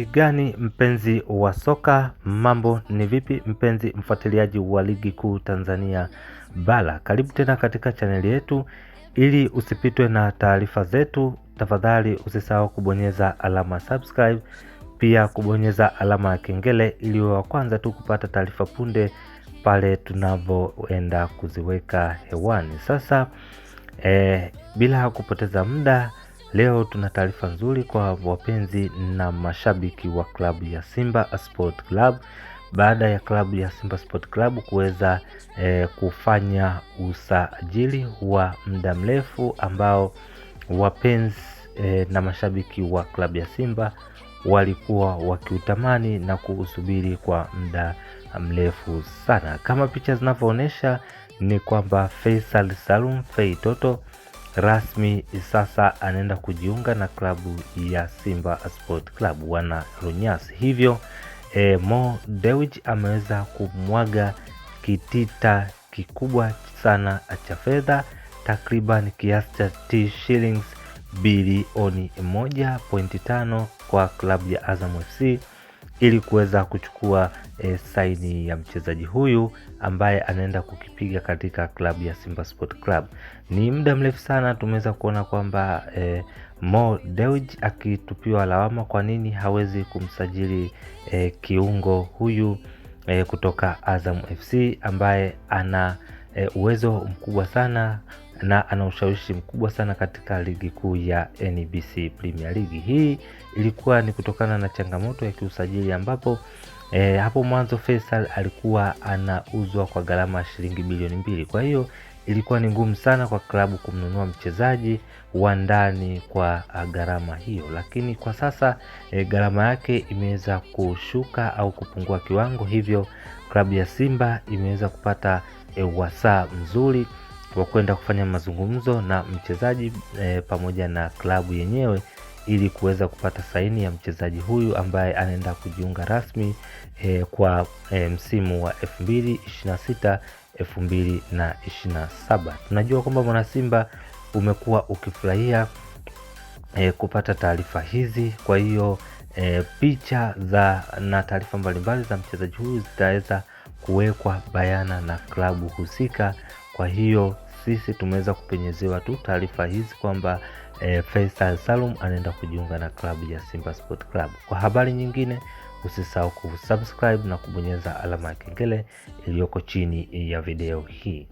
Gani mpenzi wa soka, mambo ni vipi mpenzi mfuatiliaji wa ligi kuu Tanzania Bara, karibu tena katika chaneli yetu. Ili usipitwe na taarifa zetu, tafadhali usisahau kubonyeza alama subscribe, pia kubonyeza alama ya kengele ili wa kwanza tu kupata taarifa punde pale tunavyoenda kuziweka hewani. Sasa bila kupoteza muda, leo tuna taarifa nzuri kwa wapenzi na mashabiki wa klabu ya Simba Sport Club baada ya klabu ya Simba Sport Club kuweza kufanya usajili wa muda mrefu ambao wapenzi na mashabiki wa klabu ya Simba walikuwa wakiutamani na kuusubiri kwa muda mrefu sana. Kama picha zinavyoonyesha ni kwamba Faisal Salum Fei Toto rasmi sasa anaenda kujiunga na klabu ya Simba Sport Club wana Lunyasi. Hivyo Mo Dewji ameweza kumwaga kitita kikubwa sana cha fedha takriban kiasi cha shillings bilioni 1.5 kwa klabu ya Azam FC ili kuweza kuchukua saini ya mchezaji huyu ambaye anaenda kukipiga katika klabu ya Simba Sport Club. Ni muda mrefu sana tumeweza kuona kwamba Mo Dewji akitupiwa lawama kwa nini hawezi kumsajili kiungo huyu kutoka Azam FC ambaye ana uwezo mkubwa sana na ana ushawishi mkubwa sana katika ligi kuu ya NBC Premier League. Hii ilikuwa ni kutokana na changamoto ya kiusajili ambapo hapo mwanzo Faisal alikuwa anauzwa kwa gharama ya shilingi bilioni 2. Kwa hiyo ilikuwa ni ngumu sana kwa klabu kumnunua mchezaji wa ndani kwa gharama hiyo, lakini kwa sasa gharama yake imeweza kushuka au kupungua kiwango, hivyo klabu ya Simba imeweza kupata wasaa mzuri wa kwenda kufanya mazungumzo na mchezaji pamoja na klabu yenyewe ili kuweza kupata saini ya mchezaji huyu ambaye anaenda kujiunga rasmi kwa msimu wa 2026 2027. Tunajua kwamba mwana Simba umekuwa ukifurahia kupata taarifa hizi, kwa hiyo picha za na taarifa mbalimbali za mchezaji huyu zitaweza kuwekwa bayana na klabu husika. Kwa hiyo sisi tumeweza kupenyezewa tu taarifa hizi kwamba Faisal Salum anaenda kujiunga na klabu ya Simba Sport Club. Kwa habari nyingine usisahau kusubscribe na kubonyeza alama ya kengele iliyoko chini ya video hii.